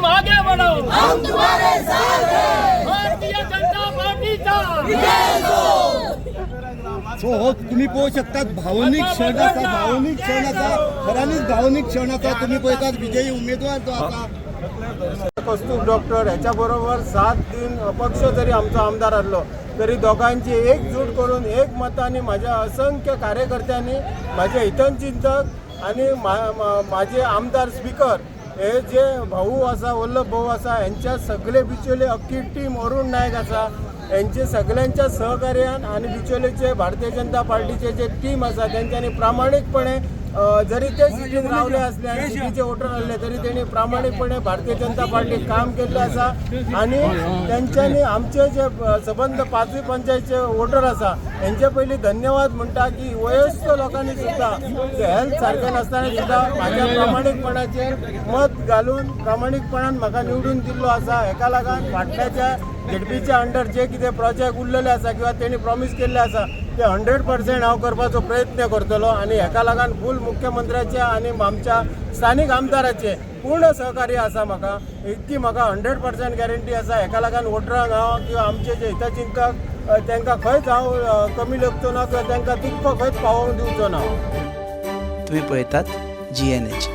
तुम आगे बढ़ो, हम तुम्हारे साथ हैं। भारतीय जनता पार्टीचा सो हो तुम्ही पळोवंक शकतात, भावनिक क्षण आसा, भावनिक क्षण आसा, खऱ्यांनीच भावनिक क्षण आसा. तुम्ही पळयतात, विजयी उमेदवार जो आसा. कस्तूब डॉक्टर ह्याच्या बरोबर 7 दिन अपक्ष जरी आमचो आमदार आहलो तरी दोगांची एकजूट करून एक मतांनी माझ्या असंख्य कार्यकर्त्यांनी, माझे हितचिंतक आणि माझे आमदार स्पीकर हे जे भाऊ आसा, वल्लभ भाऊ आसा, हेंच्या सगळे बिचोले अख्खी टीम, अरुण नायक आसा, हेंचे सगळ्यांच्या सहकार्यान आणि बिचोलेचे भारतीय जनता पार्टीचे जे टीम आसा तेंच्यांनी प्रामाणीकपणे जरी ते सिटीन रावले असले आनी सिटीचे वोटर आहले तरी तेणी प्रामाणीकपणे भारतीय जनता पार्टीक काम केल्लें आसा. आनी तेंच्यांनी आमचे जे सबंद पांचूय पंचायतचे वोटर आसा हेंचे पयलीं धन्यवाद म्हणटा की वयस्क लोकांनी सुद्दां हेल्थ सारकें नासतना सुद्दां म्हाज्या प्रामाणीकपणाचेर मत घालून प्रामाणीकपणान म्हाका निवडून दिल्लो आसा. हेका लागून फाटल्याच्या झेडपीच्या अंडर जे कितें प्रोजेक्ट उरलेले आसा किंवा तेणी प्रॉमीस केल्ले आसा ते 100% हांव करपाचो प्रयत्न करतलो. आनी हेका लागून फूल मुख्यमंत्र्याचे आनी आमच्या स्थानीक आमदाराचे पूर्ण सहकार्य आसा म्हाका, इतकी म्हाका 100% गॅरंटी आसा. हेका लागून वोटरांक हांव किंवा आमचे जे हितचिंतक तांकां खंयच हांव कमी लेखचो ना किंवा तांकां दुख्ख खंयच पावोवंक दिवचो ना. तुम्ही पळयतात जीएनएच.